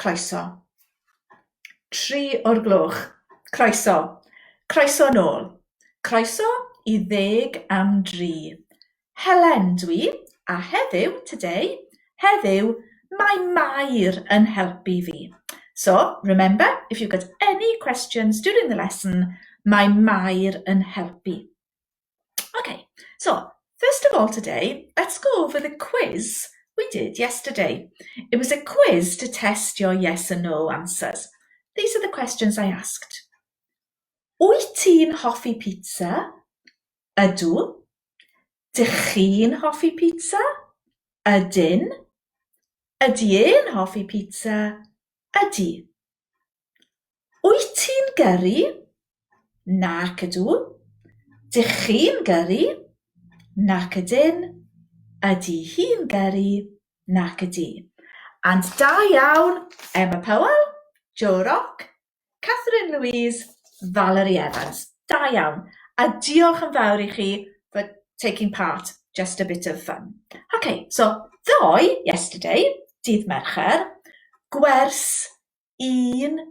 Croeso. 3 o'r gloch. Croeso. Croeso nôl. Croeso i ddeg am dri. Helen dwi, a heddiw, today, heddiw, mae Mair yn helpu fi. So, remember, if you've got any questions during the lesson, mae Mair yn helpu. Okay, so first of all today, let's go over the quiz we did yesterday. It was a quiz to test your yes and no answers. These are the questions I asked. Wyt ti'n hoffi pizza? Ydw. Dych chi'n hoffi pizza? Ydyn. Ydy e'n hoffi pizza? Ydy. Wyt ti'n gyrru? Nac ydw. Dych chi'n gyrru? Nac ydyn. Ydy hi'n gyrru? Nac ydy. And da iawn, Emma Powell, Joe Rock, Catherine Louise, Valerie Evans. Da iawn. A diolch yn fawr i chi for taking part. Just a bit of fun. Okay, so ddoe, yesterday, dydd Mercher, gwers 11.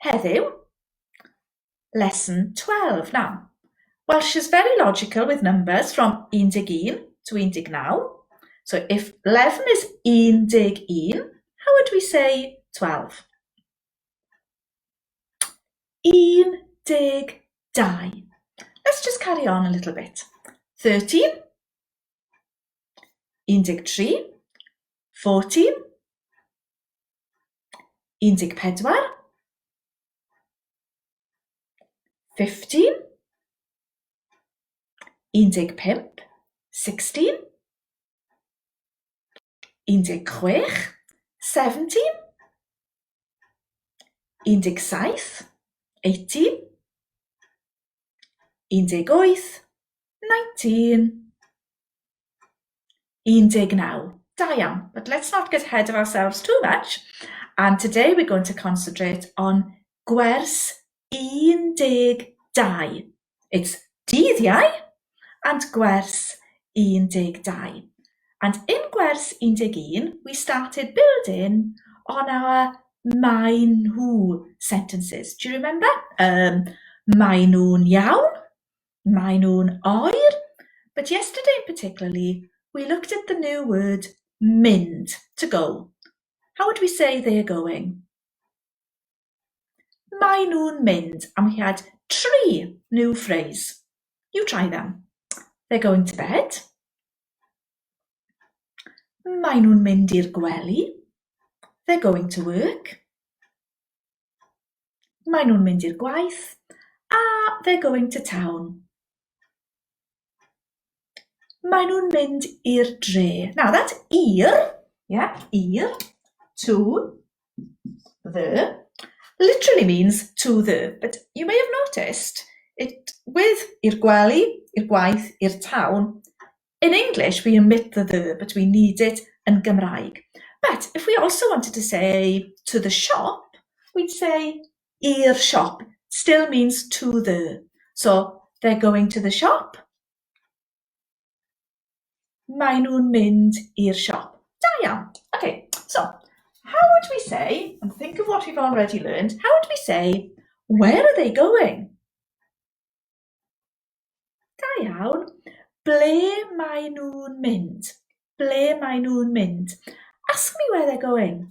Heddiw, lesson 12. Now, Welsh is very logical with numbers from 11 to 19. So if 11 is 11, how would we say 12? 12. Let's just carry on a little bit. 13, 13, 14, 14, 15, 15, 16, 16, 17, 17, 18, 18, 19, 19. Da iawn, but let's not get ahead of ourselves too much. And today we're going to concentrate on gwers 12. It's dydd Iau and gwers 12. And in gwers 11, we started building on our maen nhw sentences. Do you remember? Maen nhw'n iawn, maen nhw'n oer. But yesterday in particularly, we looked at the new word mynd, to go. How would we say they are going? Maen nhw'n mynd, and we had tri new phrase. You try them. They're going to bed. Maen nhw'n mynd i'r gwely. They're going to work. Maen nhw'n mynd i'r gwaith. A they're going to town. Maen nhw'n mynd i'r dre. Now that's i'r, yeah, i'r, to, the, literally means to the, but you may have noticed it with i'r gwely, i'r gwaith, i'r town, in English we omit the, but we need it yn Gymraeg. But if we also wanted to say to the shop, we'd say i'r siop. Still means to the. So they're going to the shop. Maen nhw'n mynd i'r siop. Da iawn. Okay, so how would we say, and think of what we've already learned, how would we say, where are they going? Da iawn. Ble maen nhw'n mynd? Ble maen nhw'n mynd? Ask me where they're going.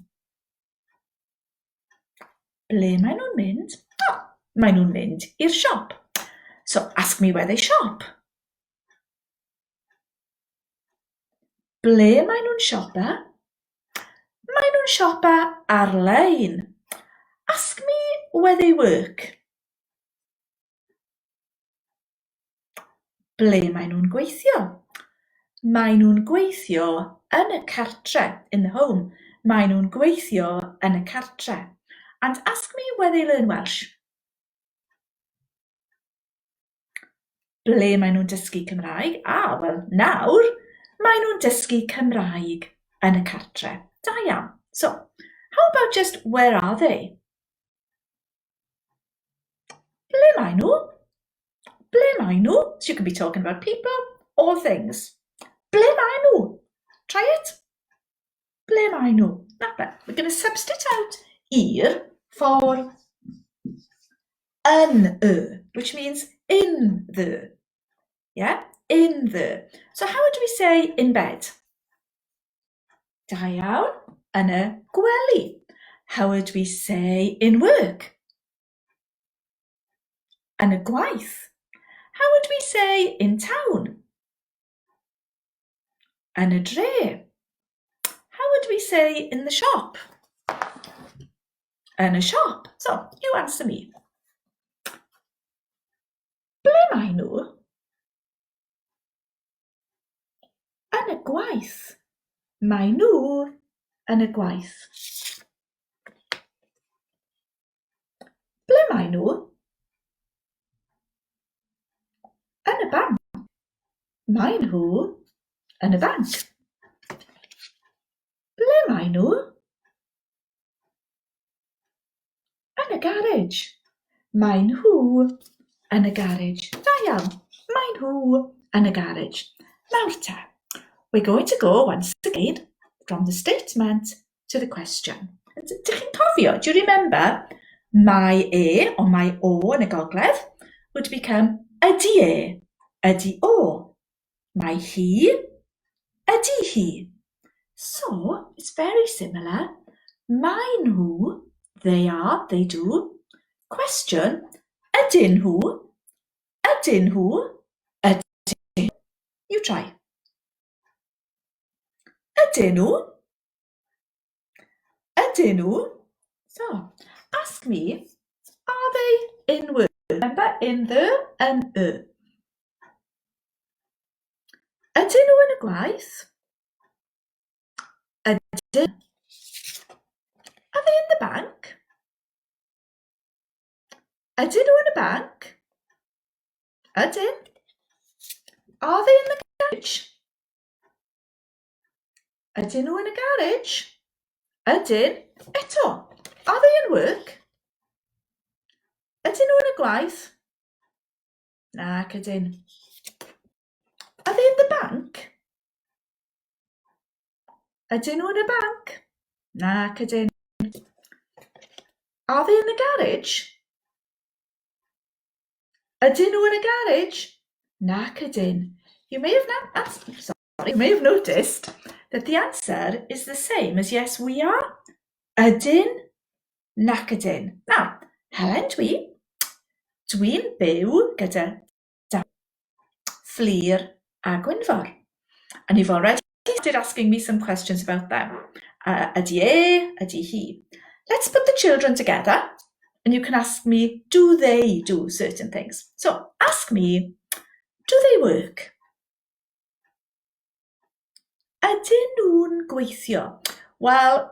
Ble maen nhw'n mynd? Oh, maen nhw'n mynd i'r siop. So ask me where they shop. Ble maen nhw'n siopa? Maen nhw'n siopa ar-lein. Ask me where they work. Ble maen nhw'n gweithio? Maen nhw'n gweithio yn y cartre, in the home. Maen nhw'n gweithio yn y cartre. And ask me where they learn Welsh. Ble maen nhw'n dysgu Cymraeg? Ah, wel, nawr, maen nhw'n dysgu Cymraeg yn y cartre. Da iawn. So, how about just where are they? Ble maen nhw? Ble maen nhw? So you can be talking about people or things. Ble maen nhw? Try it. Ble maen nhw? Nawr, we're going to substitute out i'r for yn y, which means in the. Yeah, in the. So how would we say in bed? Da iawn, yn y gwely. How would we say in work? Yn y gwaith. How would we say in town? Yn y dre. How would we say in the shop? Yn y siop. So, you answer me. Ble mae nhw? Yn y gwaith. Mae nhw yn y gwaith. Ble mae nhw? Yn y banc. Mae nhw yn y banc. Ble mae nhw? Yn y garej. Mae nhw yn y garej. Da iawn. Mae nhw yn y garej. Nawr te, we're going to go once again from the statement to the question. Dych chi'n cofio? Do you remember? Mae e, or mae o yn y gogledd, would become ydy e, ydy o. Mae hi, ydy hi. So, it's very similar. Mae nhw, they are, they do. Question, ydyn nhw? Ydyn nhw? Ydyn. You try. Ydyn nhw? Ydyn nhw? So, ask me, are they in work? Remember, in the, yn y. Ydyn nhw yn y gwaith? Ydyn. Are they in the bank? Ydyn nhw yn y banc? Ydyn. Are they in the garage? Ydyn nhw yn y garej? Ydyn. Eto, are they in work? Ydyn nhw yn y gwaith? Nac ydyn. Are they in the bank? Ydyn nhw yn y banc? Nac ydyn. Are they in the garage? Ydyn nhw yn y garej? Nac ydyn. You may have not asked, sorry, you may have noticed that the answer is the same as yes we are. Ydyn, nac ydyn. Now, Helen dwi. Dwi'n byw gyda Dan, Fflur a Gwynfor. And you've already started asking me some questions about them. Ydy e, ydy hi. Let's put the children together and you can ask me, do they do certain things? So, ask me, do they work? Ydyn nhw'n gweithio? Wel,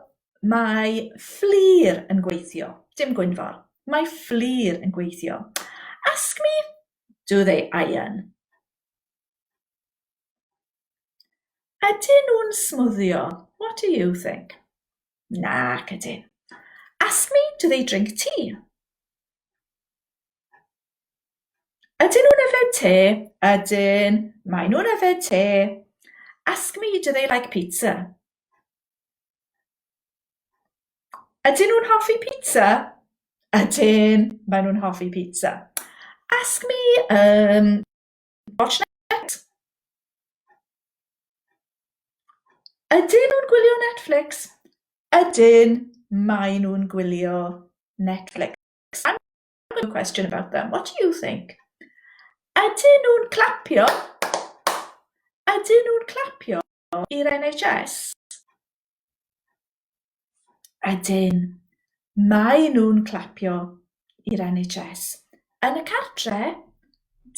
mae Fflur yn gweithio, dim Gwynfor. Mae Fflur yn gweithio. Ask me, do they iron? Ydyn nhw'n smwddio? What do you think? Nac ydyn. Ask me, do they drink tea? Ydyn nhw'n yfed te? Ydyn. Maen nhw'n yfed te. Ask me, do they like pizza? Ydyn nhw'n hoffi pizza? Ydyn, maen nhw'n hoffi pizza. Ask me, watch Netflix? Ydyn nhw'n gwylio Netflix? Ydyn, maen nhw'n gwylio Netflix. I'm got a question about them. What do you think? Ydyn nhw'n clapio? Ydyn nhw'n clapio i'r NHS? Ydyn. Mae nhw'n clapio i'r NHS. Yn y cartre,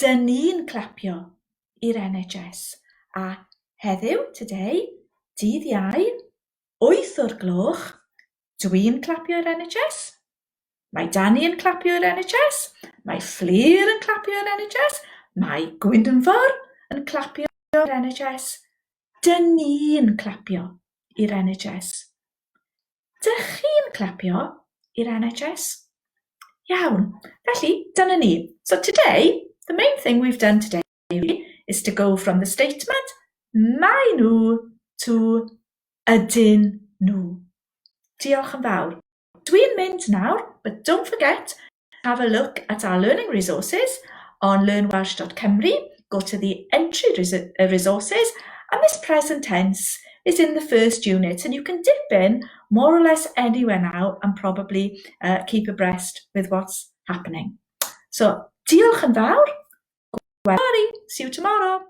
dyn ni'n clapio i'r NHS. A heddiw, today, dydd Iau, 8 o'r gloch, dwi'n clapio i'r NHS. Mae Danny yn clapio i'r NHS. Mae Fflur yn clapio i'r NHS. Mae Gwynfor yn clapio i'r NHS. Dyn ni'n clapio i'r NHS. Dych chi'n clapio i'r NHS? Iawn. Felly, dyna ni. So today, the main thing we've done today is to go from the statement mae nhw to ydyn nhw. Diolch yn fawr. Dwi'n mynd nawr, but don't forget, have a look at our learning resources on learnwelsh.cymru. Go to the entry resources and this present tense is in the first unit and you can dip in more or less anywhere now and probably keep abreast with what's happening. So, diolch yn fawr. Gwelwn. See you tomorrow.